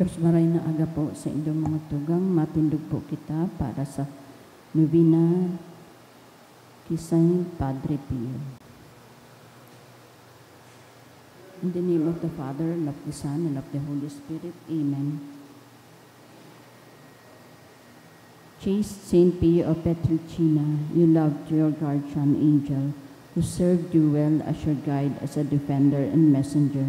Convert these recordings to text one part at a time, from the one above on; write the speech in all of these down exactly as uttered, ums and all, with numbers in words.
Diyos, maray na aga po sa indong mga tugang. Matindog po kita para sa novena ki Saint Padre Pio. In the name of the Father, and of the Son, and of the Holy Spirit. Amen. Chaste Saint Pio of Pietrelcina, you loved your guardian angel, who served you well as your guide, as a defender and messenger.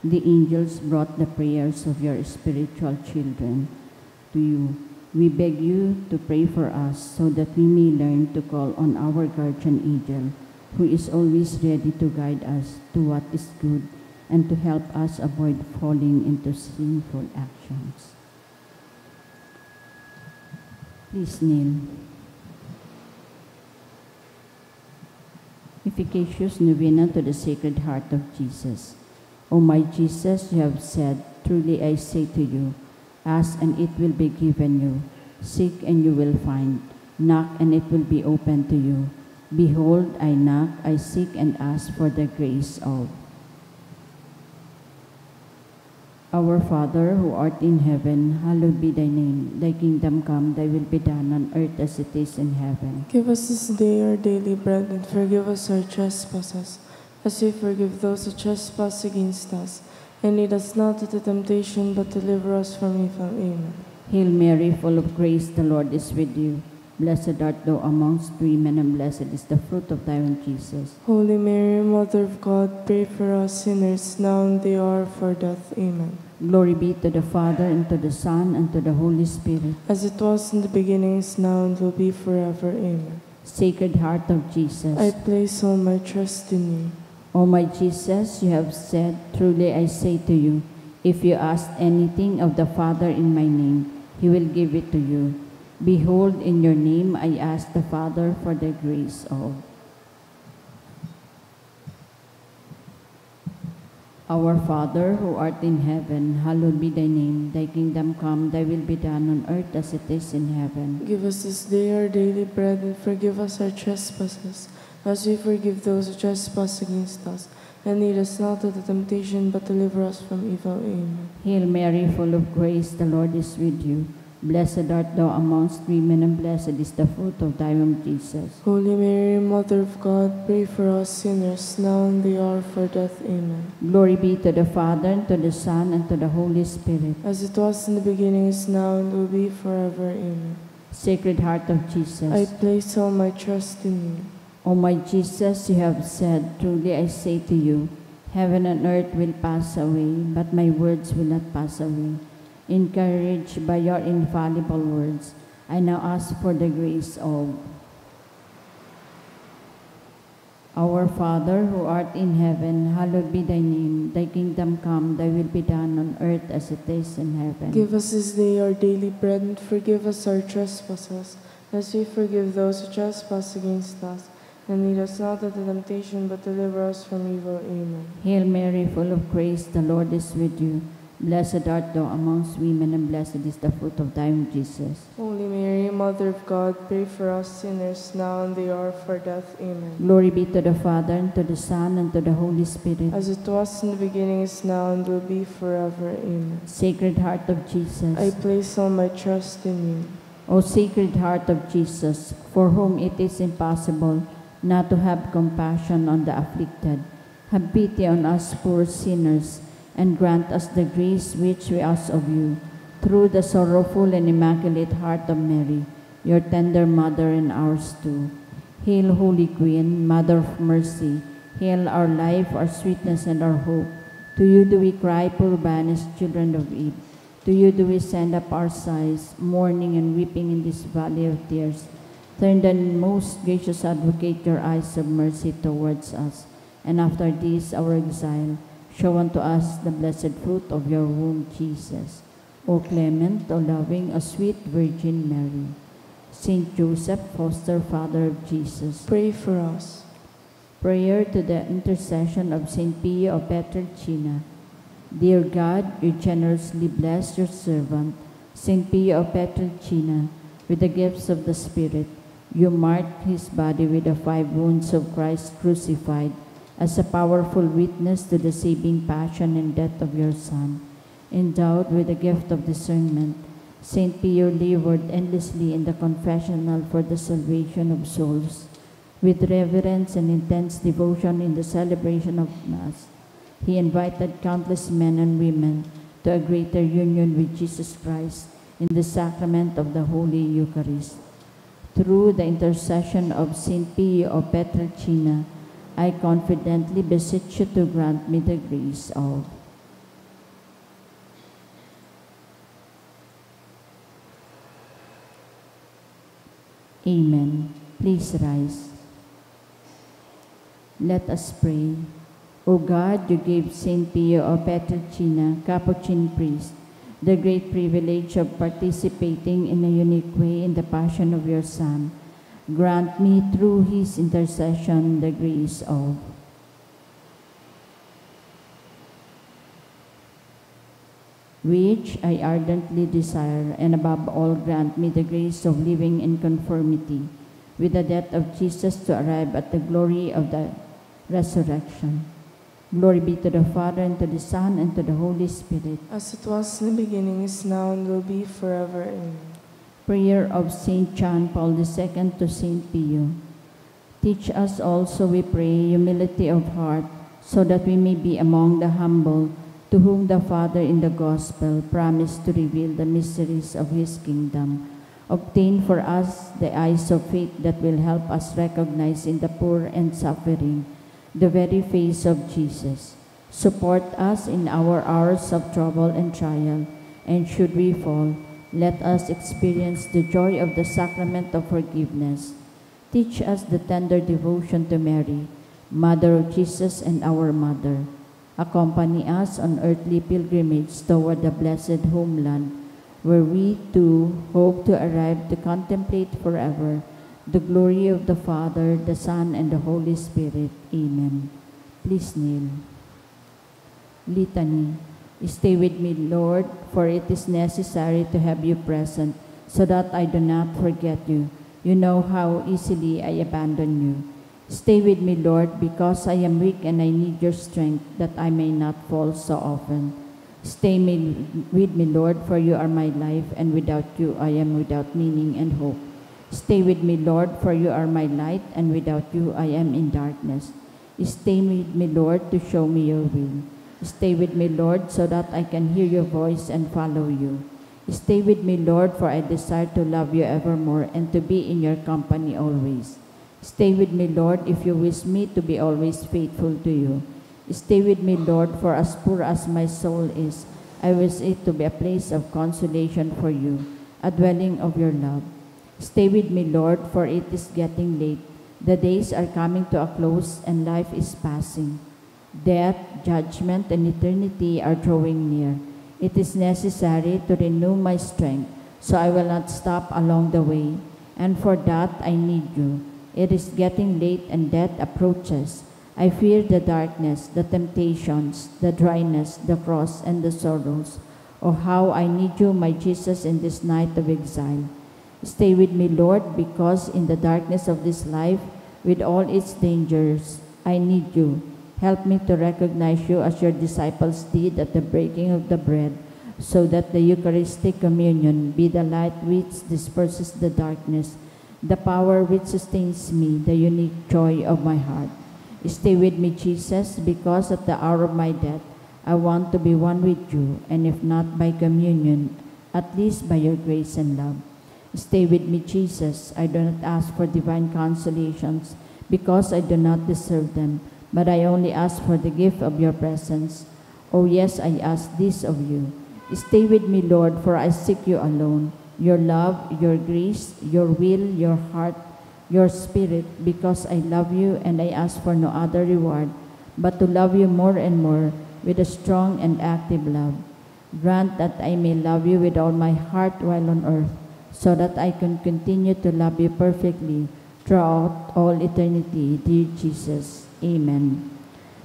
The angels brought the prayers of your spiritual children to you. We beg you to pray for us so that we may learn to call on our guardian angel, who is always ready to guide us to what is good and to help us avoid falling into sinful actions. Please kneel. Efficacious Novena to the Sacred Heart of Jesus. O my Jesus, you have said, "Truly I say to you, ask and it will be given you, seek and you will find, knock and it will be opened to you. Behold, I knock, I seek and ask for the grace of." Our Father, who art in heaven, hallowed be thy name. Thy kingdom come, thy will be done on earth as it is in heaven. Give us this day our daily bread, and forgive us our trespasses, as we forgive those who trespass against us. And lead us not into temptation, but deliver us from evil. Amen. Hail Mary, full of grace, the Lord is with you. Blessed art thou amongst women, and blessed is the fruit of thy womb, Jesus. Holy Mary, Mother of God, pray for us sinners, now and the hour of our death. Amen. Glory be to the Father, and to the Son, and to the Holy Spirit. As it was in the beginning, is now, and will be forever. Amen. Sacred Heart of Jesus. I place all my trust in you. O my Jesus, you have said, "Truly I say to you, if you ask anything of the Father in my name, he will give it to you." Behold, in your name I ask the Father for the grace of. Our Father, who art in heaven, hallowed be thy name. Thy kingdom come, thy will be done on earth as it is in heaven. Give us this day our daily bread, and forgive us our trespasses, as we forgive those who trespass against us. And lead us not into temptation, but deliver us from evil. Amen. Hail Mary, full of grace, the Lord is with you. Blessed art thou amongst women, and blessed is the fruit of thy womb, Jesus. Holy Mary, Mother of God, pray for us sinners, now and the hour of our death. Amen. Glory be to the Father, and to the Son, and to the Holy Spirit. As it was in the beginning, is now, and will be forever. Amen. Sacred Heart of Jesus. I place all my trust in you. O my Jesus, you have said, "Truly I say to you, heaven and earth will pass away, but my words will not pass away." Encouraged by your infallible words, I now ask for the grace of. Our Father, who art in heaven, hallowed be thy name. Thy kingdom come, thy will be done on earth as it is in heaven. Give us this day our daily bread, and forgive us our trespasses, as we forgive those who trespass against us. And lead us not into temptation, but deliver us from evil. Amen. Hail Mary, full of grace, the Lord is with you. Blessed art thou amongst women, and blessed is the fruit of thy womb, Jesus. Holy Mary, Mother of God, pray for us sinners, now and the hour of our death. Amen. Glory be to the Father, and to the Son, and to the Holy Spirit. As it was in the beginning, is now, and will be forever. Amen. Sacred Heart of Jesus. I place all my trust in you. O Sacred Heart of Jesus, for whom it is impossible not to have compassion on the afflicted, have pity on us poor sinners, and grant us the grace which we ask of you, through the sorrowful and immaculate heart of Mary, your tender mother and ours too. Hail, Holy Queen, Mother of Mercy, hail our life, our sweetness, and our hope. To you do we cry, poor banished children of Eve. To you do we send up our sighs, mourning and weeping in this valley of tears. Turn then, most gracious Advocate, your eyes of mercy towards us, and after this our exile, show unto us the blessed fruit of your womb, Jesus. O clement, O loving, O sweet Virgin Mary. Saint Joseph, foster father of Jesus. Pray for us. Prayer to the intercession of Saint Pio of Pietrelcina. Dear God, you generously blessed your servant, Saint Pio of Pietrelcina, with the gifts of the Spirit. You marked his body with the five wounds of Christ crucified as a powerful witness to the saving passion and death of your Son. Endowed with the gift of discernment, Saint Pio labored endlessly in the confessional for the salvation of souls. With reverence and intense devotion in the celebration of Mass, he invited countless men and women to a greater union with Jesus Christ in the sacrament of the Holy Eucharist. Through the intercession of Saint Pio of Pietrelcina, I confidently beseech you to grant me the grace of. Amen. Please rise. Let us pray. O God, you gave Saint Pio of Pietrelcina, Capuchin priest, the great privilege of participating in a unique way in the passion of your Son. Grant me through his intercession the grace of. Which I ardently desire, and above all, grant me the grace of living in conformity with the death of Jesus to arrive at the glory of the resurrection. Glory be to the Father, and to the Son, and to the Holy Spirit. As it was in the beginning, is now, and will be forever. Amen. Prayer of Saint John Paul the Second to Saint Pio. Teach us also, we pray, humility of heart, so that we may be among the humble, to whom the Father in the Gospel promised to reveal the mysteries of his kingdom. Obtain for us the eyes of faith that will help us recognize in the poor and suffering the very face of Jesus. Support us in our hours of trouble and trial, and should we fall, let us experience the joy of the sacrament of forgiveness. Teach us the tender devotion to Mary, Mother of Jesus and our Mother. Accompany us on earthly pilgrimage toward the blessed homeland, where we too hope to arrive to contemplate forever the glory of the Father, the Son, and the Holy Spirit. Amen. Please kneel. Litany. Stay with me, Lord, for it is necessary to have you present, so that I do not forget you. You know how easily I abandon you. Stay with me, Lord, because I am weak and I need your strength, that I may not fall so often. Stay me, with me, Lord, for you are my life, and without you I am without meaning and hope. Stay with me, Lord, for you are my light, and without you I am in darkness. Stay with me, Lord, to show me your will. Stay with me, Lord, so that I can hear your voice and follow you. Stay with me, Lord, for I desire to love you evermore and to be in your company always. Stay with me, Lord, if you wish me to be always faithful to you. Stay with me, Lord, for as poor as my soul is, I wish it to be a place of consolation for you, a dwelling of your love. Stay with me, Lord, for it is getting late. The days are coming to a close and life is passing. Death, judgment, and eternity are drawing near. It is necessary to renew my strength, so I will not stop along the way. And for that, I need you. It is getting late and death approaches. I fear the darkness, the temptations, the dryness, the cross, and the sorrows. Oh, how I need you, my Jesus, in this night of exile. Stay with me, Lord, because in the darkness of this life, with all its dangers, I need you. Help me to recognize you as your disciples did at the breaking of the bread, so that the Eucharistic communion be the light which disperses the darkness, the power which sustains me, the unique joy of my heart. Stay with me, Jesus, because at the hour of my death, I want to be one with you, and if not by communion, at least by your grace and love. Stay with me, Jesus. I do not ask for divine consolations, because I do not deserve them, but I only ask for the gift of your presence. Oh yes, I ask this of you. Stay with me, Lord, for I seek you alone. Your love, your grace, your will, your heart, your spirit, because I love you and I ask for no other reward but to love you more and more with a strong and active love. Grant that I may love you with all my heart while on earth, so that I can continue to love you perfectly throughout all eternity, dear Jesus. Amen.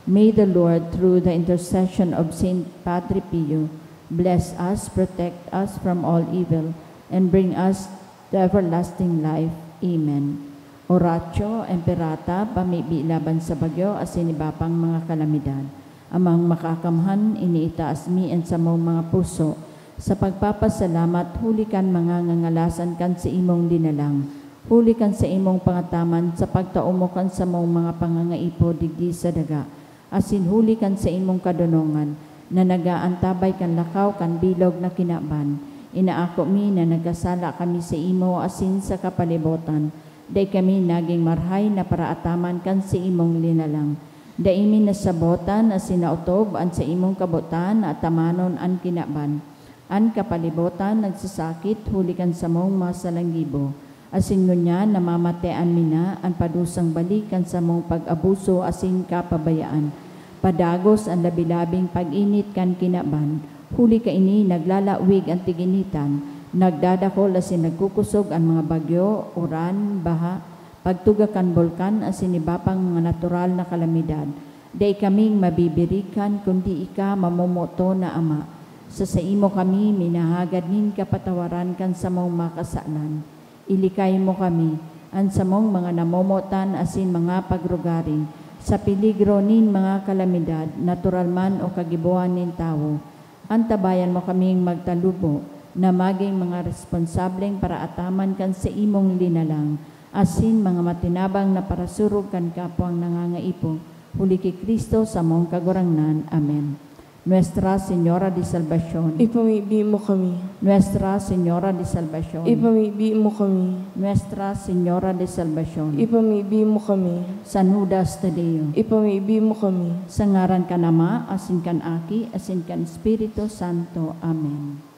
May the Lord, through the intercession of Saint Padre Pio, bless us, protect us from all evil, and bring us to everlasting life. Amen. Oratio Imperata, pamibi laban sa bagyo asin iba pang mga kalamidad. Amang Makakamhan, iniitaas mi an samong mga puso sa pagpapasalamat huli kan mga ngangalasan kan saimong linalang, huli kan saimong pangataman sa pagtao mo kan samong mga pangangaipo digdi sa daga, asin huli kan saimong kadonongan na nag-aantabay kan lakaw kan bilog na kinaban. Inaako mi na nagkasala kami saimo asin sa kapalibotan. Dai kami nagin marahay na paraataman kan saimong linalang. Dai mi nasabotan asin naotob an saimong kabotan na atamanon an kinaban. An kapalibotan nagsasakit huli kan samong mga salanggibo, asin ngunyan namamatean mi na an padusang balik kan samong pag-abuso asin kapabayaan. Padagos an labi-labing pag-init kan kinaban, huli kaini naglalawig an tiginitan, nagdadakol asin nagkukosog an mga bagyo, uran, baha, pagtuga kan bulkan asin iba pang mga natural na kalamidad. Dai kaming mabibirikan kundi ika, mamomoton na Ama. Sa saimo kami minahagad nin kapatawaran kan samong mga kasalan. Ilikay mo kami, an samong mga namomotan asin mga pagrugaring, sa peligro nin mga kalamidad, natural man o kagibohan nin tawo. Antabayan mo kaming magtalubo na magin mga responsableng paraataman kan saimong linalang, asin mga matinabang na parasurog kan kapwang nangangaipo, huli ki Cristo, samong Kagurangnan. Amen. Nuestra Señora de Salvacion. Ipamibi mo kami. Nuestra Señora de Salvacion. Ipamibi mo kami. Nuestra Señora de Salvacion. Ipamibi mo kami. San Judas Tadeo. Ipamibi mo kami. Sa ngaran kan Ama, asin kan Aki, asin kan Espiritu Santo. Amen.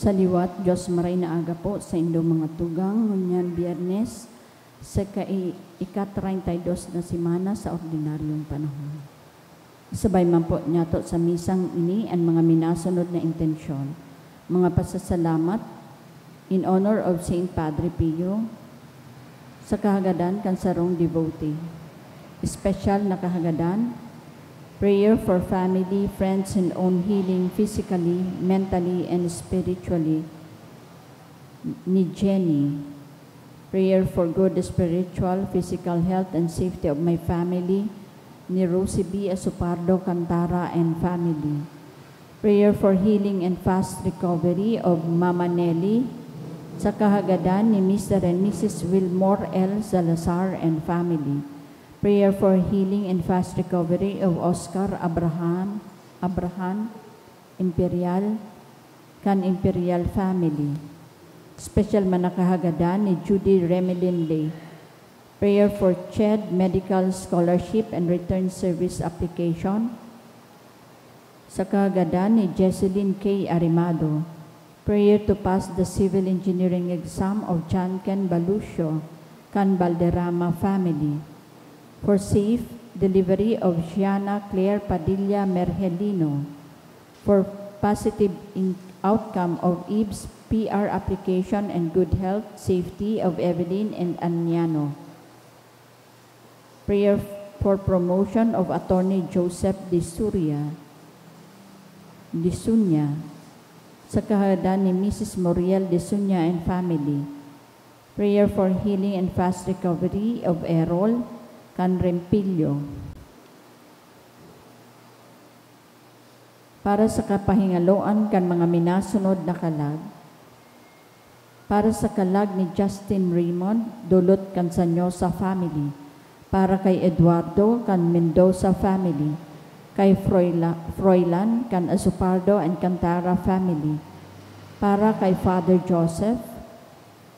Sa liwat, Diyos, maray na aga po sa indong mga tugang, ngunyan Biyernes, sa kai-, ika-treinta y dos na semana sa ordinaryong panahon. Isabay man po niyato sa misang ini an mga minasunod na intensyon, mga pasasalamat in honor of Saint Padre Pio, sa kahagadan kan sarong devotee. Espesyal na kahagadan, prayer for family, friends, and own healing physically, mentally, and spiritually ni Jenny. Prayer for good spiritual, physical health and safety of my family, ni Rosie B. Asopardo Cantara and family. Prayer for healing and fast recovery of Mama Nelly, sa kahagadan ni Mister and Missus Wilmore L. Salazar and family. Prayer for healing and fast recovery of Oscar Abraham, Abraham Imperial, kan Imperial family. Special man na kahagadan ni Judy Remelin Lee. Prayer for CHED Medical Scholarship and Return Service Application, sa kahagadan ni Jesselyn K. Arimado. Prayer to pass the civil engineering exam of John Ken Balucio, kan Balderrama family. For safe delivery of Gianna Claire Padilla Mergelino. For positive in-, outcome of Eve's P R application and good health, safety of Evelyn and Aniano. Prayer for promotion of Attorney Joseph De Suria, De Sunya, sa kahagadan ni Missus Moriel De Sunya and family. Prayer for healing and fast recovery of Errol kan Rempillo. Para sa kapahingaloan kan mga minasunod na kalag, para sa kalag ni Justin Raymond, dulot kan Sanyosa family, para kay Eduardo kan Mendoza family, kay Froila-, Froilan kan Asopardo and Cantara family, para kay Father Joseph,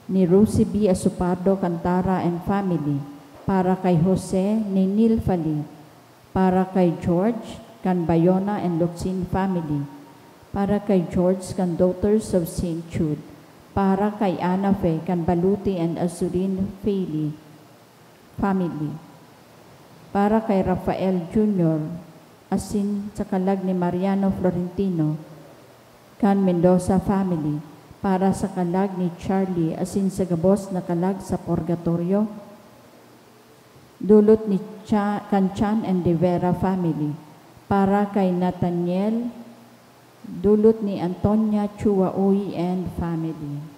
ni Rosie B. Asopardo Cantara and family, para kay Jose ni Nilfali, para kay George kan Bayona and Locsin family, para kay George kan Daughters of Saint Jude, para kay Ana Fe kan Baluti and Azurin Feili family, para kay Rafael Junior asin sa kalag ni Mariano Florentino kan Mendoza family, para sa kalag ni Charlie asin sa gabos na kalag sa purgatorio, dulot ni Cha-, kan Chan and De Vera family, para kay Nathaniel, dulot ni Antonia Chua Uy and family.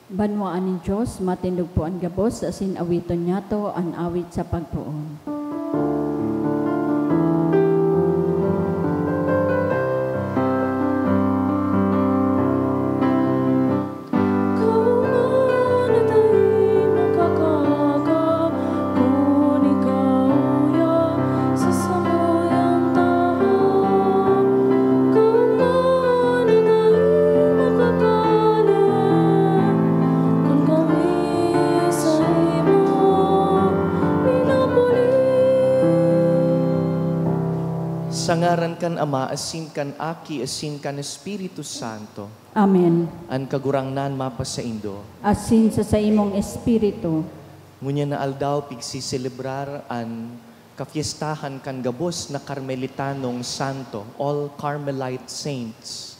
Banwaan nin Dios, matindog po an gabos, asin awiton niyato an awit sa pagpoon. Sa ngaran kan Ama, asin kan Aki, asin kan Espiritu Santo. Amen. An Kagurangnan mapasaindo. Asin sa saimong espiritu. Ngunyan na aldaw, pigsiselebrar an kafiestahan kan gabos na Karmelitanong Santo, all Carmelite Saints.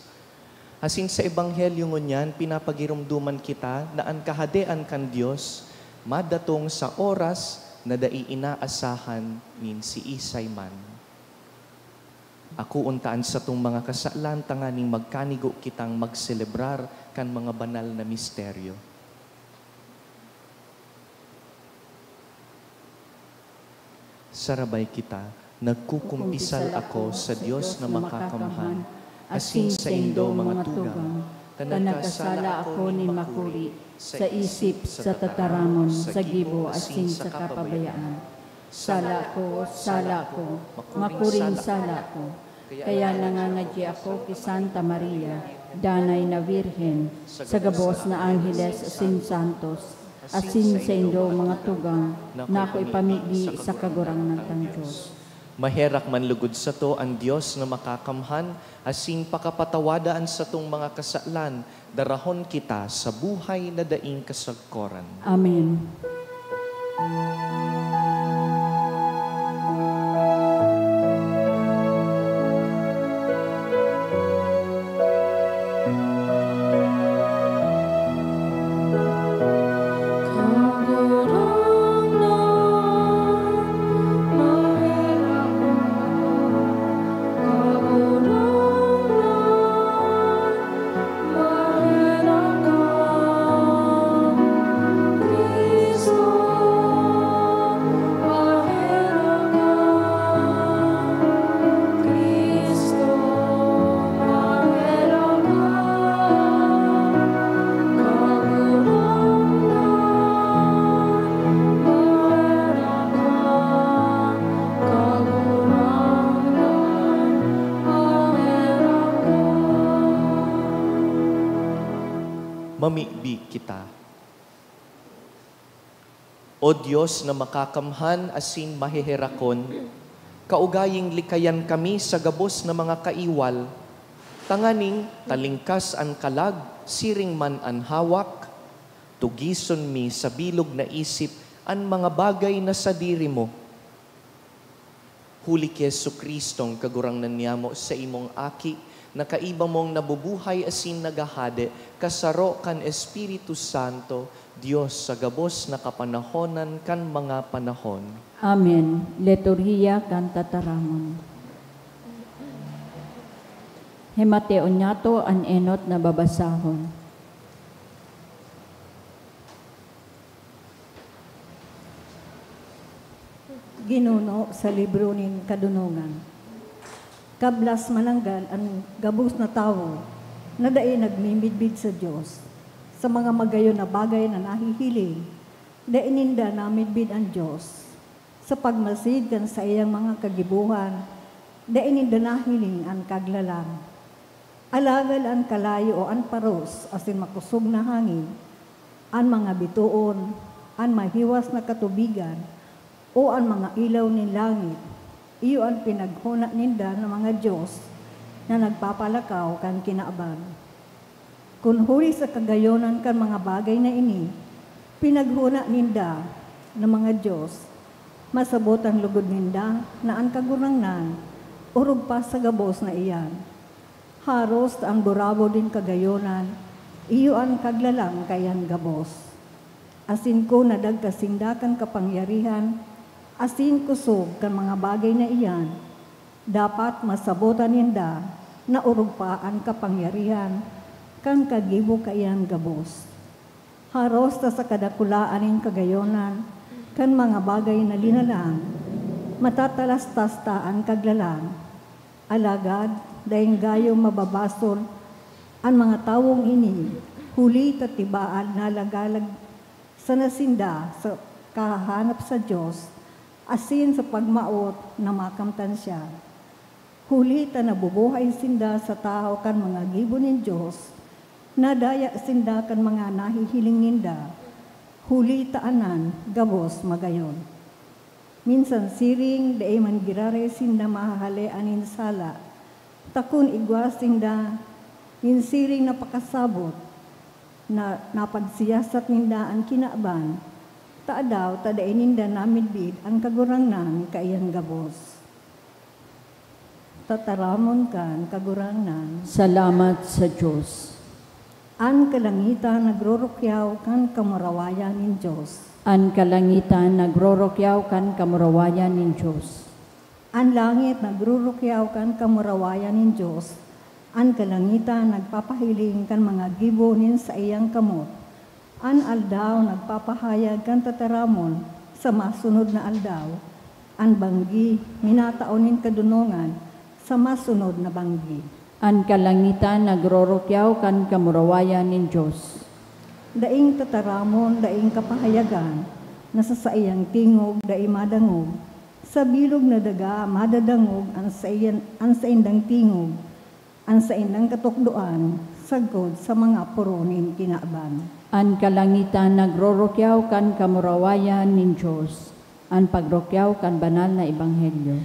Asin sa Ebanghelyo ngunyan, pinapagiromdoman kita na an Kahadean kan Dios madatong sa oras na dai inaasahan nin siisay man. Akoon ta an satong mga kasalan tanganing magkanigo kitang magselebrar kan mga banal na misteryo. Sarabay kita, nagkukumpisal ako sa Dios na makakamhan, asin saindo, mga tugang, ta nagkasala ako nin makuri sa isip, sa tataramon, sa gibo, asin sa kapabayaan. Sala ko, sala ko, makuring sala ko. Kaya nangangadyi ako ki Santa Maria, Danay na Birhen, sa gabos na angheles asin santos, asin saindo, mga tugang, na ako ipamibi sa Kagurangnan tang Dios. Maherak man lugod sato an Dios na makakamhan, asin pakapatawada an satong mga kasalan, darahon kita sa buhay na daing kasagkoran. Amen. Mamibi kita. O Dios na makakamhan asin maheherakon, kaugaying likayan kami sa gabos na mga kaiwal, tanganing talingkas an kalag, siring man an hawak, tugison mi sa bilog na isip an mga bagay na sadiri mo. Huli ki Jesu-Cristong Kagurangnan niyamo, saimong Aki, na kaiba mong nabubuhay asin naghahade, kasaro kan Espiritu Santo, Dios sa gabos na kapanahonan kan mga panahon. Amen. Liturhiya kan Tataramon. Himateon niyato an enot na babasahon. Ginuno sa libro nin kadonongan. Kablas mananggal an gabos na tawo na dai nagmimidbid sa Dios, sa mga magayon na bagay na nahihiling, dai ninda namidbid an Dios. Sa pagmasid kan saiyang mga kagibohan, dai ninda nahiling an Kaglalang. Alagad an kalayo o an paros asin makosog na hangin, an mga bitoon, an mahiwas na katubigan, o an mga ilaw nin langit, iyo an pinaghona ninda na mga dios na nagpapalakaw kan kinaban. Kun huli sa kagayonan kan mga bagay na ini, pinaghona ninda na mga dios, masabot an logod ninda na an Kagurangnan orog pa sa gabos na iyan. Haros ta an burabod nin kagayonan, iyo an Kaglalang kaiyan gabos. Asin kun nadagkas sinda kan kapangyarihan asin kosog kan mga bagay na iyan, dapat masabotan ninda na orog pa an kapangyarihan kan kagibo kaiyan gabos. Maros ta sa kadakulaan nin kagayonan kan mga bagay na linalang, matatalastas ta an kaglalang. Alagad, daing gayo mababasol an mga tawong ini, huli ta tibaad nalagalag sana sinda sa kahahanap sa Dios, asin sa pagmawot na makamtan siya. Huli ta nabubuhay sinda sa tahaw kan mga gibo nin Dios, nadaya sinda kan mga nahihiling ninda, huli ta anan gabos magayon. Minsan siring, dai man giraray sinda mahahalean nin sala, ta kun igwa sinda nin siring na pakasabot, na napagsiyasat ninda an kinaban, tadaw ta dai ninda namidbid an Kagurangnan kaiyan gabos. Tataramon kan Kagurangnan. Salamat sa Dios. An kalangitan nagrurukyaw kan kamurawayan nin Dios. An kalangitan nagrurukyaw kan kamurawayan nin Dios. An langit nagrurukyaw kan kamurawayan nin Dios. An kalangitan nagpapahiling kan mga gibo nin saiyang kamot. An aldaw nagpapahayag kan tataramon sa masunod na aldaw, an banggi minatao nin kadonongan sa masunod na banggi. An kalangitan nagrorokyaw kan kamurawayan nin Dios. Daing tataramon, daing kapahayagan, na sa saiyang tingog dai madangog, sa bilog na daga madadangog an saiyan, an saindang tingog, an saindang katukdoan sagkod sa mga poro nin kinaban. An kalangitan nagrorokyaw kan kamurawayan nin Dios, an pagrokyaw kan banal na ebanghelyo.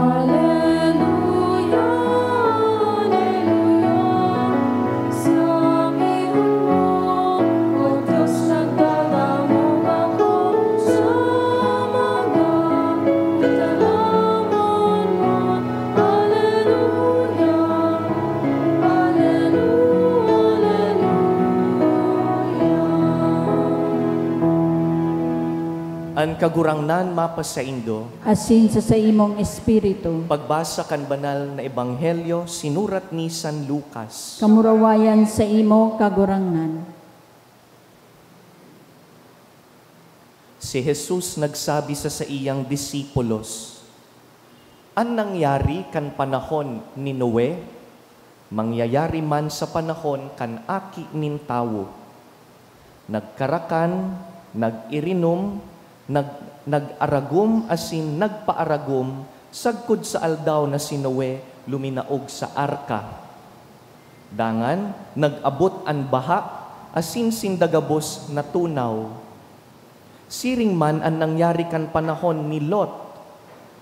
Aleluya, aleluya. Sa gibo mo, O Dios, nagdadangog ako sa mga tataramon mo. Aleluya, aleluya, aleluya. An Kagurangnan mapasaindo. Asin sa saimong espiritu. Pagbasa kan Banal na Ebanghelyo sinurat ni San Lucas. Kamurawayan saimo, Kagurangnan. Si Jesus nagsabi sa saiyang disipulos, "An nangyari kan panahon ni Noe, mangyayari man sa panahon kan Aki nin Tawo. Nagkarakan, nag-irinom, nag-, nag-aragom asin nagpaaragom sagkod sa aldaw na si Noe luminaog sa arka. Dangan nag-abot an baha, asin sinda gabos natunaw. Siring man an nangyari kan panahon ni Lot.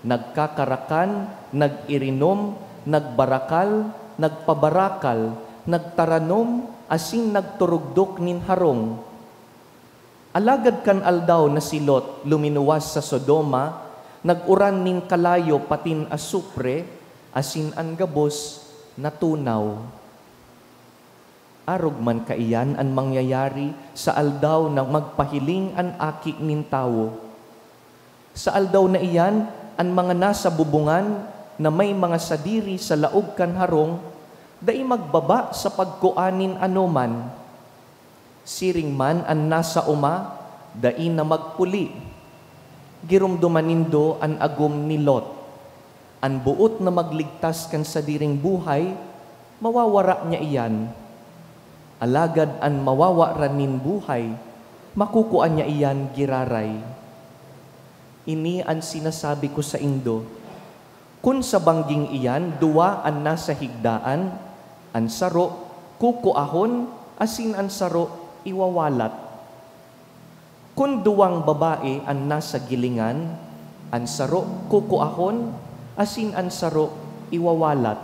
Nagkakarakan, nag-irinom, nagbarakal, nagpabarakal, nagtaranom, asin nagturugdok nin harong. Alagad kan aldaw na si Lot luminuwas sa Sodoma, nag-uran nin kalayo patin asupre, asin an gabos natunaw." Arog man kaiyan an mangyayari sa aldaw na magpahiling an Aki nin Tawo. Sa aldaw na iyan, an mga nasa bubungan na may mga sadiri sa laog kan harong dai magbaba sa pagkua nin anoman. Siring man an nasa oma dai na magpuli. Giromdoman nindo an agom ni Lot. An boot na magligtas kan sadiring buhay, mawawara niya iyan. Alagad an mawawaran nin buhay, makukua niya iyan giraray. Ini an sinasabi ko saindo, kun sa bangging iyan duwa an nasa higdaan, an saro kukuahon, asin an saro iwawalat. Kun duwang babae an nasa gilingan, an saro kukuahon, asin an saro iwawalat.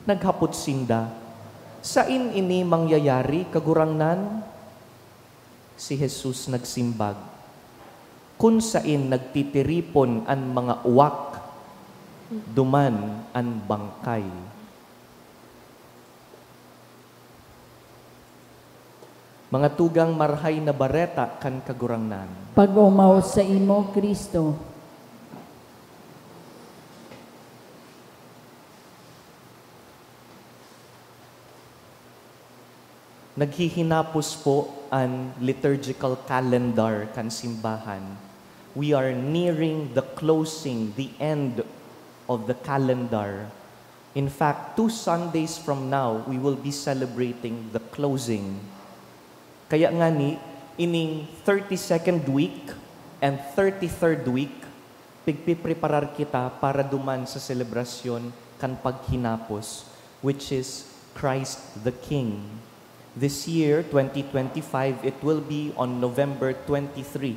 Naghapot sinda, "Saen ini mangyayari, Kagurangnan?" Si Jesus nagsimbag, "Kun saen nagtitiripon an mga uwak, duman an bangkay." Mga tugang, Marahay na Bareta kan Kagurangnan. Pag-omaw saimo, Cristo. Naghihinapos po an liturgical calendar kan simbahan. We are nearing the closing, the end of the calendar. In fact, two Sundays from now, we will be celebrating the closing. Kaya ngani, ining thirty-second week and thirty-third week, pigpipreparar kita para duman sa selebrasyon kan paghinapos, which is Christ the King. This year, twenty twenty-five, it will be on November twenty-three,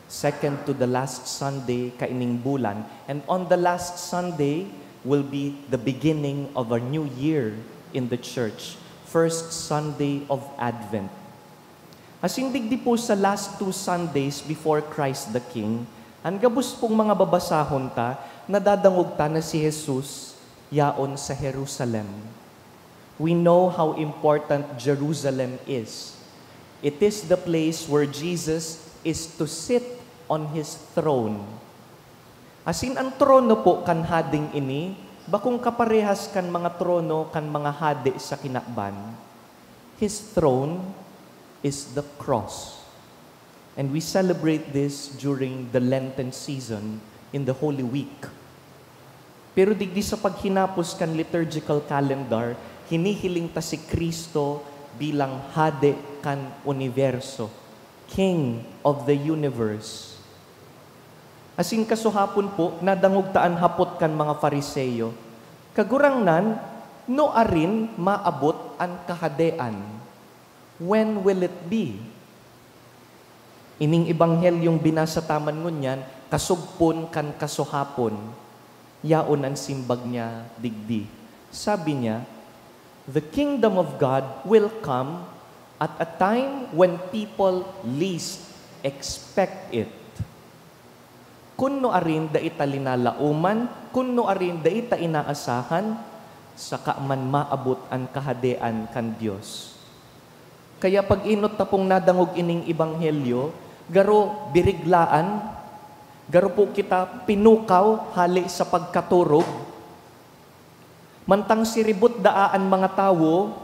second to the last Sunday kaining bulan. And on the last Sunday will be the beginning of a new year in the church, first Sunday of Advent. Asin digdi po sa last two Sundays before Christ the King, an gabos pong mga babasahon ta, nadadangog ta na si Jesus yaon sa Jerusalem. We know how important Jerusalem is. It is the place where Jesus is to sit on his throne. Asin an trono po kan hading ini, bakong kaparehas kan mga trono kan mga hade sa kinaban. His throne is the cross. And we celebrate this during the Lenten season in the Holy Week. Pero digdi sa paghinapos kan liturgical calendar, hinihiling ta si Cristo bilang Hade kan universo, King of the universe. Asin kasuhapon po, nadangog ta an hapot kan mga Fariseo, "Kagurangnan, nuarin maabot an Kahadean? When will it be?" Ining ebanghelyong binasa ta man ngunyan, kasugpon kan kasuhapon. Yaon an simbag niya digdi. Sabi niya, "The kingdom of God will come at a time when people least expect it." Kun nuarin dai ta linalaoman, kun nuarin dai ta inaasahan, saka man maabot an Kahadean kan Dios. Kaya pag-enot ta pong nadangog ining ebanghelyo, garo biriglaan, garo po kita pinukaw hale sa pagkaturog. Mantang siribot daa an mga tawo,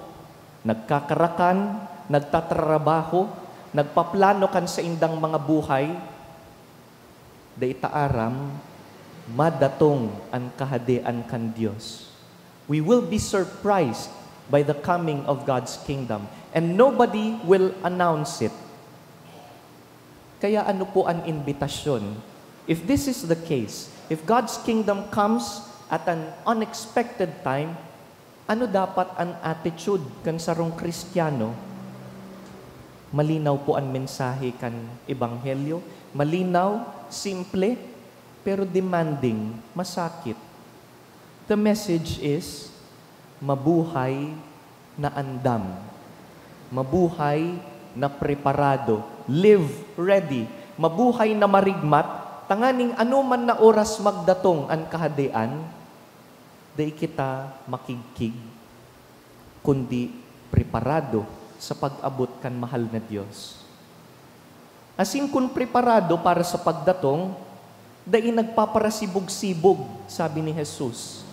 nagkakarakan, nagtatrarabaho, nagpaplano kan saindang mga buhay, dai ta aram, madatong an Kahadean kan Dios. We will be surprised by the coming of God's kingdom, and nobody will announce it. Kaya ano po an imbitasyon? If this is the case, if God's kingdom comes at an unexpected time, ano dapat an attitude kan sarong Kristiyano? Malinaw po an mensahe kan Ebanghelyo. Malinaw, simple, pero demanding, masakit. The message is, mabuhay na andam. Mabuhay na preparado. Live ready. Mabuhay na marigmat, tanganing anoman na oras magdatong an Kahadean, dai kita makigkig, kundi preparado sa pag-abot kan mahal na Dios. Asin kun preparado para sa pagdatong, dai nagpaparasibog-sibog, sabi ni Jesus.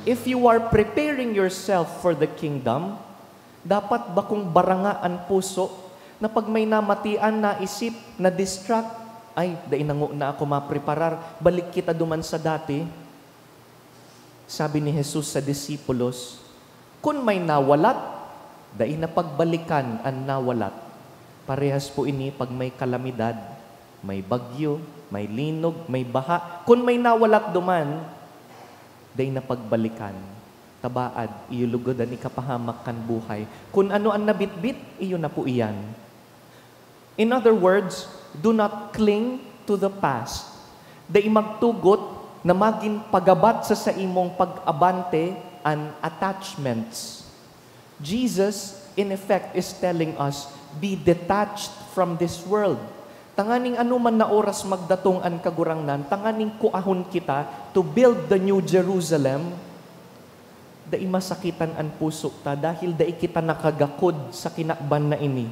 If you are preparing yourself for the kingdom, dapat bakong baranga an puso na pag may namatian, naisip, na-distract, "Ay, dai na ngona ako mapreparar, balik kita duman sa dati." Sabi ni Jesus sa disipulos, "Kun may nawalat, dai na pagbalikan an nawalat." Parehas po ini pag may kalamidad, may bagyo, may linog, may baha. Kun may nawalat duman, dai na pagbalikan. Tabaad, iyo lugod an ikapahamak kan buhay. Kun ano an nabitbit, iyo na po iyan. In other words, do not cling to the past. Dai magtugot na magin pagabat sa saimong pag-abante an attachments. Jesus, in effect, is telling us, "Be detached from this world." Tanganing anoman na oras magdatong an Kagurangnan, tanganing kuahon kita to build the New Jerusalem, dai masakitan an puso ta dahil dai kita nakagakod sa kinaban na ini.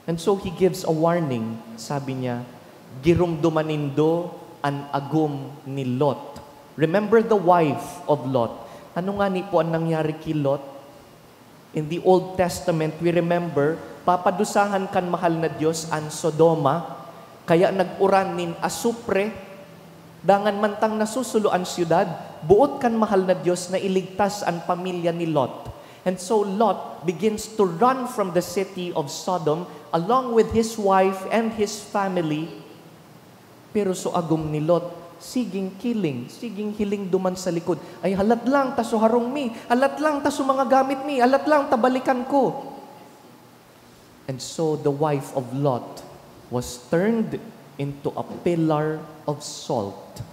And so he gives a warning. Sabi niya, "Giromdoman nindo an agom ni Lot." Remember the wife of Lot. Ano ngani po an nangyari ki Lot? In the Old Testament, we remember, papadusahan kan mahal na Dios an Sodoma, kaya nag-uran nin asupre. Dangan mantang nasusulo an syudad, boot kan mahal na Dios na iligtas an pamilya ni Lot. And so Lot begins to run from the city of Sodom along with his wife and his family. Pero so agom ni Lot, siging kiling, siging hiling duman sa likod, "Ay, halat lang ta so harong mi, halat lang ta so mga gamit mi, halat lang ta balikan ko." And so the wife of Lot was turned into a pillar of salt.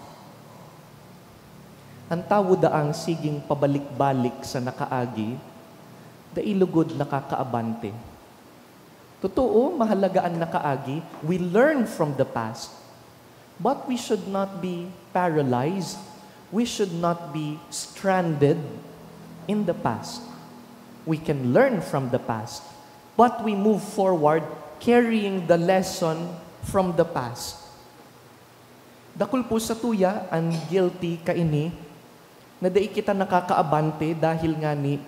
An tawo daang siging pabalik-balik sa nakaagi, dai lugod nakakaabante. Totoo, mahalaga an nakaagi. We learn from the past. But we should not be paralyzed. We should not be stranded in the past. We can learn from the past, but we move forward carrying the lesson from the past. Dakul po sa tuya an guilty kaini, na dai kita nakakaabante dahil ngani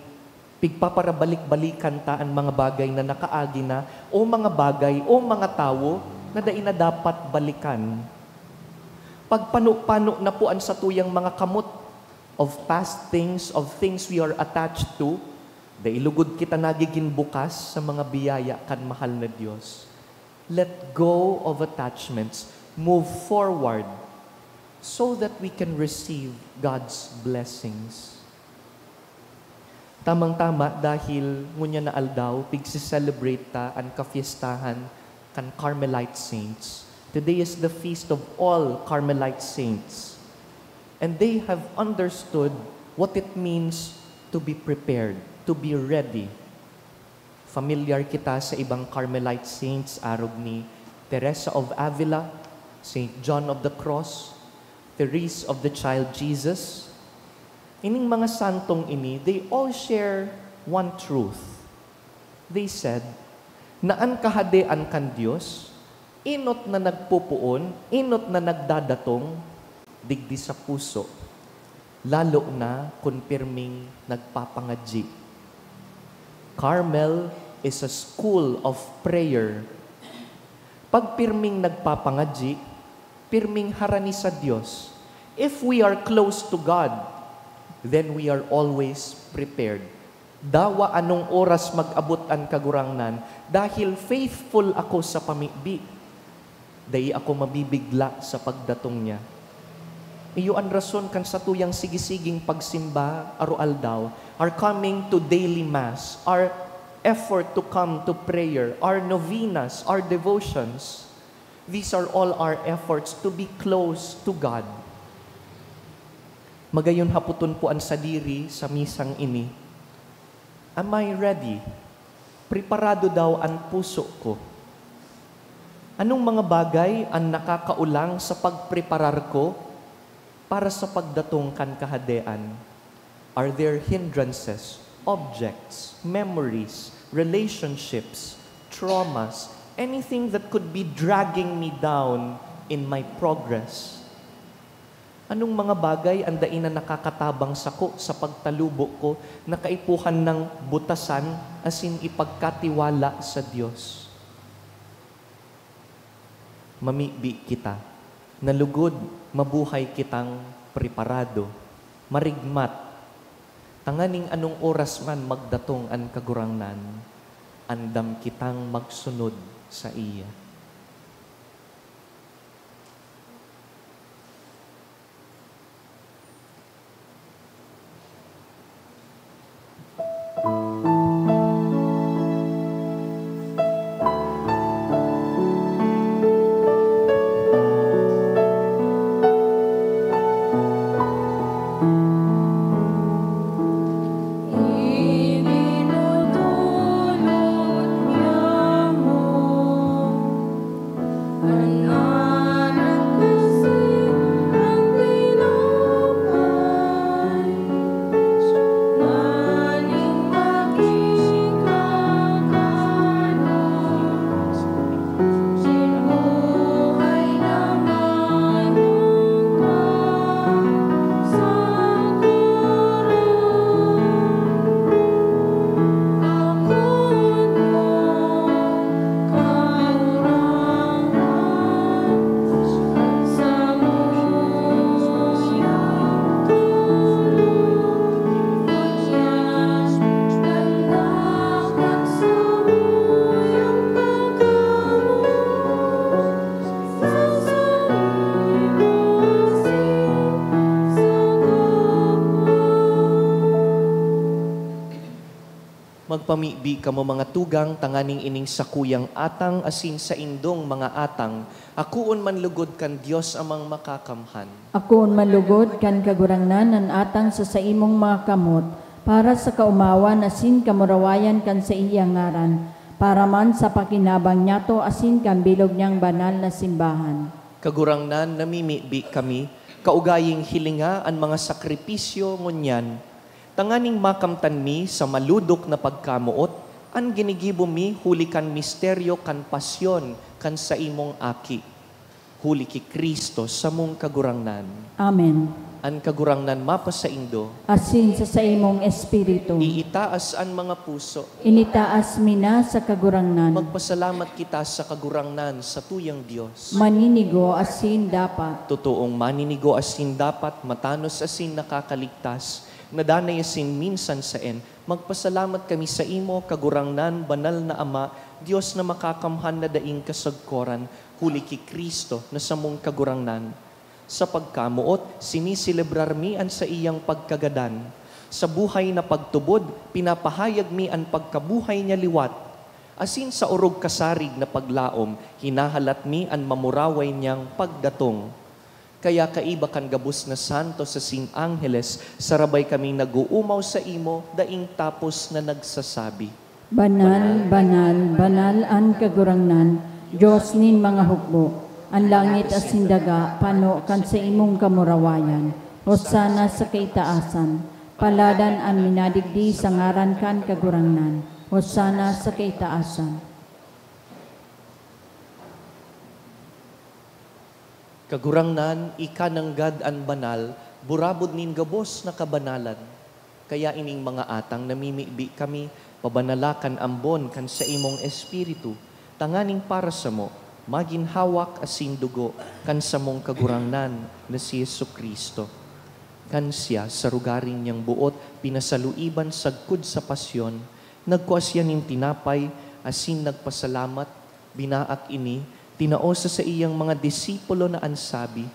pigpaparabalik-balikan ta an mga bagay na nakaagi na, o mga bagay, o mga tawo na dai na dapat balikan. Pagpano-pano na po an satuyang mga kamot of past things, of things we are attached to, dai lugod kita nagigin bukas sa mga biyaya kan mahal na Dios. Let go of attachments. Move forward so that we can receive God's blessings. Tamang-tama, dahil ngunyan na aldaw, pigse-celebrate ta an kafiestahan kan Carmelite Saints. Today is the feast of all Carmelite Saints. And they have understood what it means to be prepared, to be ready. Familiar kita sa ibang Carmelite saints, arog ni Teresa of Avila, Saint John of the Cross, Therese of the Child Jesus. Ining mga santong ini, they all share one truth. They said na an Kahadean kan Dios enot na nagpopoon, enot na nagdadatong digdi sa puso, lalo na kun pirming nagpapangadyi. Carmel is a school of prayer. Pag pirming nagpapangadyi, pirming harani sa Dios. If we are close to God, then we are always prepared. Dawa anong oras mag-abot an Kagurangnan, dahil faithful ako sa pamibi. Dai ako mabibigla sa pagdatong niya. Iyo an rason kan satuyang sigisiging pagsimba aroaldaw, our coming to daily mass, our effort to come to prayer, our novenas, our devotions. These are all our efforts to be close to God. Magayon hapoton po an sadiri sa misang ini, "Am I ready? Preparado daw an puso ko." Anong mga bagay an nakakaolang sa pagpreparar ko para sa pagdatong kan Kahadean? Are there hindrances, objects, memories, relationships, traumas, anything that could be dragging me down in my progress? Anong mga bagay an dai na nakakatabang sako sa pagtalubo ko na kaipuhan nang butasan asin ipagkatiwala sa Dios? Mamibi kita na lugod mabuhay kitang preparado, marigmat, tanganing anong oras man magdatong an Kagurangnan, andam kitang magsunod saiya. Pamibi kamo, mga tugang, tanganing ining sakuyang atang asin saindong mga atang akoon man lugod kan Dios Amang Makakamhan. Akoon man lugod kan Kagurangnan an atang sa saimong mga kamot, para sa kaomawan asin kamurawayan kan saiyang ngaran, para man sa pakinabang niyato asin kan bilog niyang banal na simbahan. Kagurangnan, namimibi kami, kaugaying hilinga an mga sakripisyo ngunyan, tanganing makamtan mi sa malodok na pagkamoot an ginigibo mi huli kan misteryo kan pasyon kan saimong Aki, huli ki Cristo, samong Kagurangnan. Amen. An Kagurangnan mapasaindo. Asin sa saimong espiritu. Iitaas an mga puso. Initaas mi na sa Kagurangnan. Magpasalamat kita sa Kagurangnan, sa tuyang Dios. Maninigo asin dapat. Totoong maninigo asin dapat, matanos asin nakakaligtas, na danay asin minsan saen, magpasalamat kami saimo, Kagurangnan, Banal na Ama, Dios na makakamhan na daing kasagkoran, huli ki Cristo na samong Kagurangnan. Sa pagkamoot, siniselebrar mi an saiyang pagkagadan. Sa buhay na pagtubod, pinapahayag mi an pagkabuhay niya liwat. Asin sa orog kasarig na paglaom, hinahalat mi an mamuraway niyang pagdatong. Kaya kaiba kan gabos na santos asin angheles, sarabay kaming nag-oomaw saimo, daing tapos na nagsasabi, Banal, banal, banal an Kagurangnan, Dios nin mga hukbo. An langit asin daga pano kan saimong kamurawayan. Hosana sa kaitaasan. Paladan an minadigdi sa ngaran kan Kagurangnan. Hosana sa kaitaasan. Kagurangnan, ika nanggad an banal, burabod nin gabos na kabanalan. Kaya ining mga atang namimibi kami, pabanala kan ambon kan saimong Espiritu, tanganing para samo, magin hawak asin dugo kan samong Kagurangnan na si Jesu-Cristo. Kan siya, sa rugaring niyang boot, pinasaluiban sagkod sa pasyon, nagkua siya nin tinapay asin nagpasalamat, binaak ini, tinao sa saiyang mga disipulo na an sabi,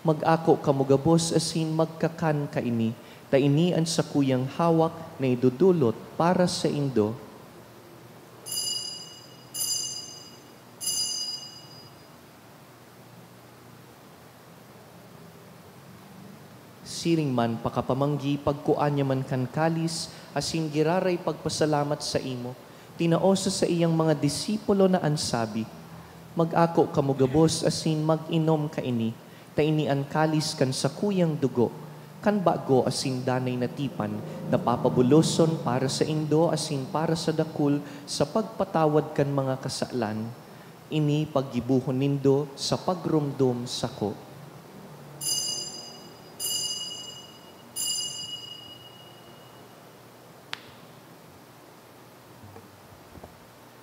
"Mag-ako kamo gabos asin magkakan kaini, ta ini an sakuyang hawak na idodolot para saindo." Siring man, pakapamanggi, pagkua niya man kan kalis, asin giraray pagpasalamat saimo, tinao sa saiyang mga disipulo na an sabi, "Mag-ako kamo gabos asin mag-inom kaini, ta ini an kalis kan sakuyang dugo, kan bago asin danay na tipan, na papabuloson para saindo asin para sa dakul sa pagpatawad kan mga kasalan. Ini paggibohon nindo sa pagromdom sako."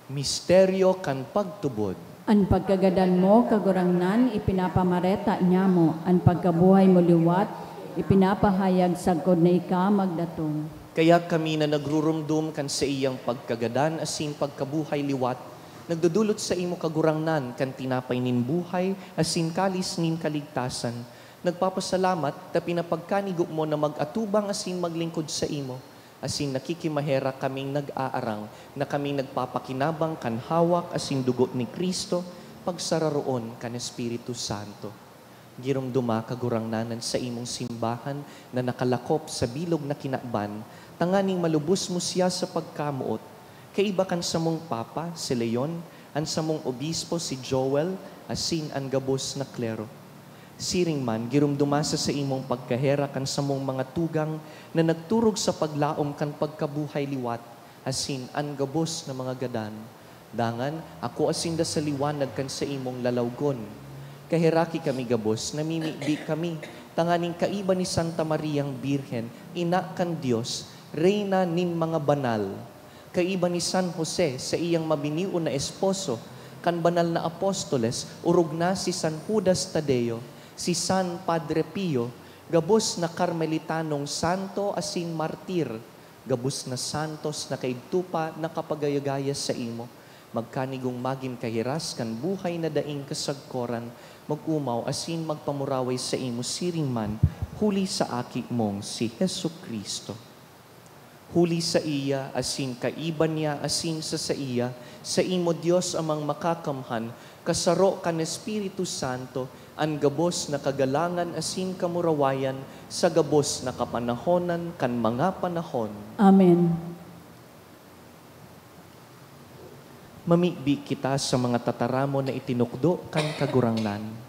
Misteryo kan pagtubod. An pagkagadan mo, Kagurangnan, ipinapamareta niamo, an pagkabuhay mo liwat, ipinapahayag sagkod na ika magdatong. Kaya kami na nagruromdom kan saiyang pagkagadan asin pagkabuhay liwat, nagdodolot saimo, Kagurangnan, kan tinapay nin buhay asin kalis nin kaligtasan. Nagpapasalamat ta pinapagkanigo mo na mag-atubang asin maglingkod saimo, asin nakikimaherak kaming nag-aarang na kami nagpapakinabang kan hawak asin dugo ni Cristo, pagsararoon kan Espiritu Santo. Giromdoma, Kagurangnan, an saimong simbahan na nakalakop sa bilog na kinaban, tanganing malubos mo siya sa pagkamoot, kaiba kan samong Papa, si Leon, an samong Obispo, si Joel, asin an gabos na klero. Siring man, giromdoma sa saimong pagkaherak an samong mga tugang na nagturog sa paglaom kan pagkabuhay liwat, asin an gabos na mga gadan. Dangan, akoa sinda sa liwanag kan saimong lalawgon. Kaheraki kami gabos, namimibi kami, tanganing kaiba ni Santa Mariang Birhen, Ina kan Dios, Reyna nin mga banal, kaiba ni San Jose, saiyang mabinion na esposo, kan banal na apostoles, orog na si San Judas Tadeo, si San Padre Pio, gabos na Karmelitanong santo asin martir, gabos na santos na kaidto pa nakapagayagaya saimo, magkanigong magin kahiras kan buhay na daing kasagkoran, mag-omaw asin magpamuraway saimo siring man, huli sa Aki mong si Jesu-Cristo. Huli saiya, asin kaiba niya, asin sa saiya, saimo, Dios Amang Makakamhan, kasaro kan Espiritu Santo, an gabos na kagalangan asin kamurawayan sa gabos na kapanahonan kan mga panahon. Amen. Mamibi kita sa mga tataramon na itinukdo kan Kagurangnan.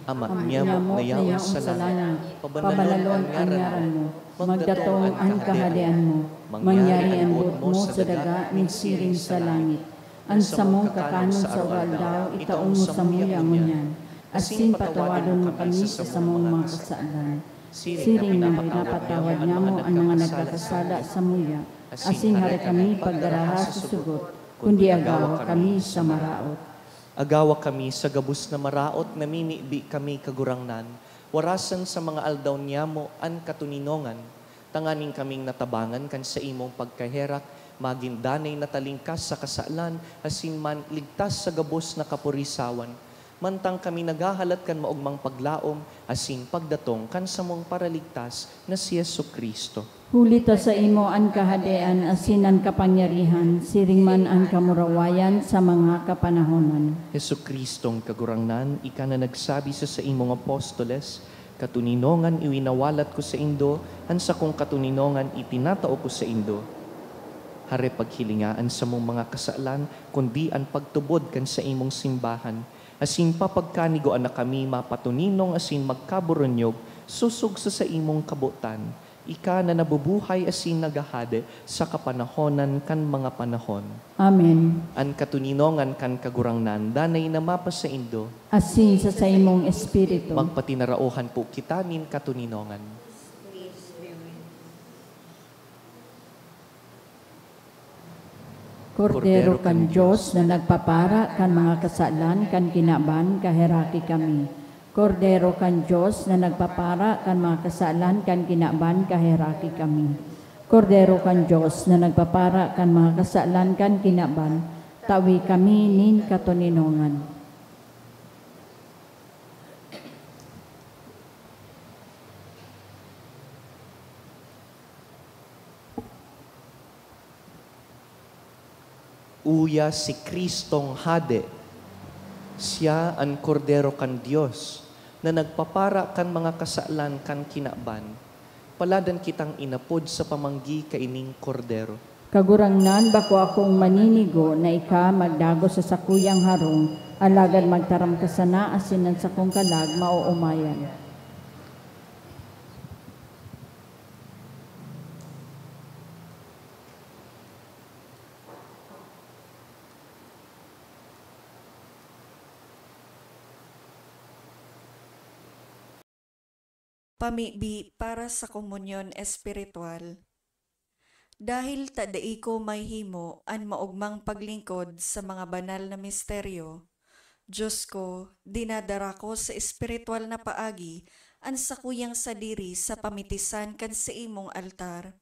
Ama, Ama, niamo niamo na yaon na yaon sa sa langit, langit, pabanalon pabanalon an an ngaran ngaran mo, mo, magdatong magdatong an an kahadean mo, mangyari an boot mo sa daga, nagsiring sa langit. An samong kakanon sa aldaw, itao mo samuya ngunyan, asin patawadon mo kami sa samong mga kasalan, siring na pinapatawad niamo an mga nagkakasala samuya, asin hare kami pagdaraha sa sugot, kundi agawa kami sa maraot. Agawa kami sa gabos na maraot, namimibi kami, Kagurangnan, warasan sa mga aldaw niamo an katoninongan, tanganing kaming natabangan kan saimong pagkaherak, magin danay na talingkas sa kasalan, asin man ligtas sa gabos na kapurisawan, mantang kami naghahalat kan maogmang paglaom asin pagdatong kan samong Paraligtas na si Jesu-Cristo. Huli ta saimo an kahadean asin an kapangyarihan, siring man an kamurawayan sa mga kapanahonan. Jesu-Cristong Kagurangnan, ika na nagsabi sa saimong apostoles, "Katoninongan iwinawalat ko saindo, an sakong katoninongan itinatao ko saindo." Hare paghilinga an samong mga kasalan, kundi an pagtubod kan saimong simbahan, asin papagkanigoan na kami mapatoninong asin magkaboronyog sosog sa saimong kabotan. Ika na nabubuhay asin naghahade sa kapanahonan kan mga panahon. Amen. An katoninongan kan Kagurangnan danay na mapasaindo. Asin sa saimong espiritu. Magpatinaraohan po kita nin katoninongan. Kordero kan Dios na nagpapara kan mga kasalan kan kinaban, kaheraki kami. Kordero kan Dios na nagpapara kan mga kasalan kan kinaban, kaheraki kami. Kordero kan Dios na nagpapara kan mga kasalan kan kinaban, tawi kami nin katoninongan. Uya si Cristong Hade, siya an Kordero kan Dios na nagpapara kan mga kasalan kan kinaban. Paladan kitang inapod sa pamanggi kaining Kordero. Kagurangnan, bako akong maninigo na ika magdagos sa sakuyang harong, alagad magtaram ka sana asin an sakong kalag maoomayan. Pamibi para sa komunyon espiritual. Dahil ta dai ko mahihimo an maogmang paglingkod sa mga banal na misteryo, Dios ko, dinadara ko sa espiritual na paagi an sakuyang sadiri sa pamitisan kan saimong altar.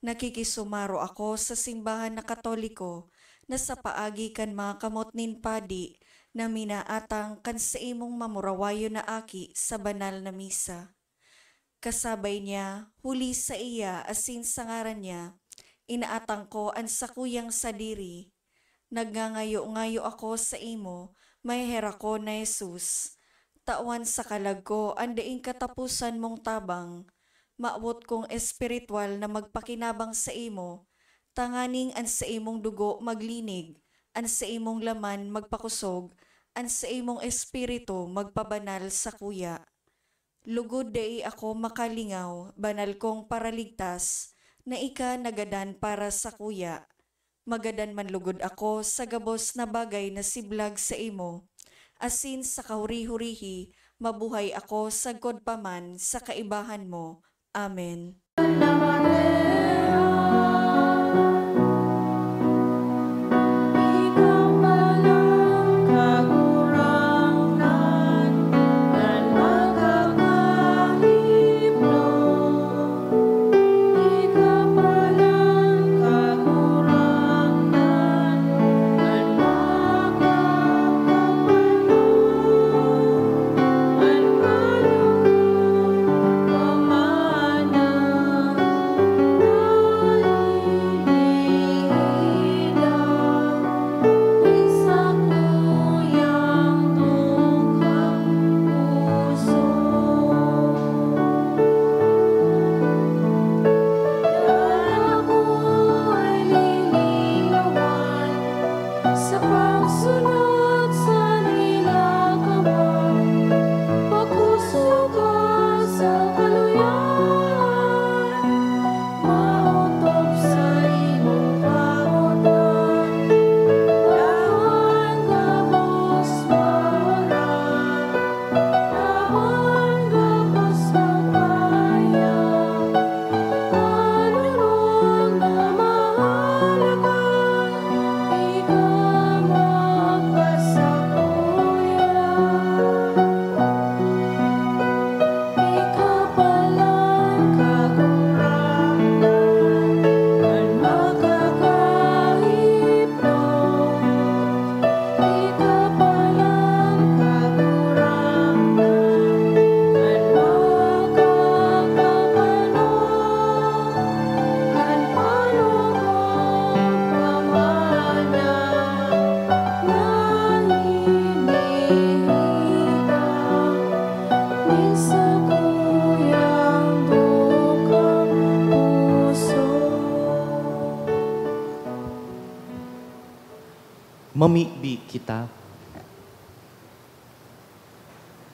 Nakikisumaro ako sa simbahan na Katoliko na sa paagi kan mga kamot nin padi na minaatang kan saimong mamurawayon na aki sa banal na misa. Kasabay niya, huli saiya asin sa ngaran niya, inaatang ko an sakuyang sadiri. Nagngangayo-ngayo ako saimo, maheherak ko na Jesus. Tawan sa kalag ko an daing kataposan mong tabang. Mawot kong espiritual na magpakinabang saimo, tanganing an saimong dugo maglinig, an saimong laman magpakosog, an saimong espiritu magpabanal sakuya. Lugod dai ako makalingaw, banal kong Paraligtas, na ika nagadan para sakuya. Magadan man lugod ako sa gabos na bagay na siblag saimo, asin sa kahuri-hurihi mabuhay ako sagkod pa man sa kaibahan mo. Amen. Mamibi kita.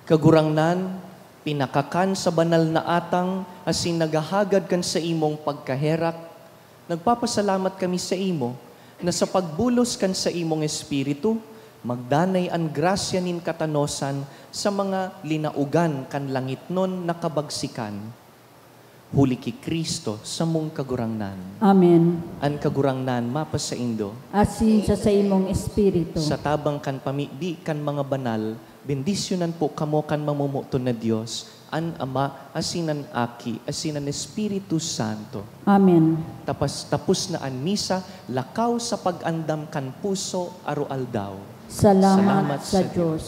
Kagurangnan, pinakakan sa banal na atang asin naghahagad kan saimong pagkaherak, nagpapasalamat kami saimo na sa pagbulos kan saimong Espiritu, magdanay an grasya nin katanosan sa mga linaogan kan langitnon na kabagsikan. Huli ki Cristo, samong Kagurangnan. Amen. An Kagurangnan mapasaindo. Asin sa saimong espiritu. Sa tabang kan pamibi kan mga banal, bendisyonan po kamo kan mamomoton na Dios, an Ama, asin an Aki, asin an Espiritu Santo. Amen. Tapas, tapos na an misa, lakaw sa pag-andam kan puso aroaldaw. Salamat Salamat sa sa Dios.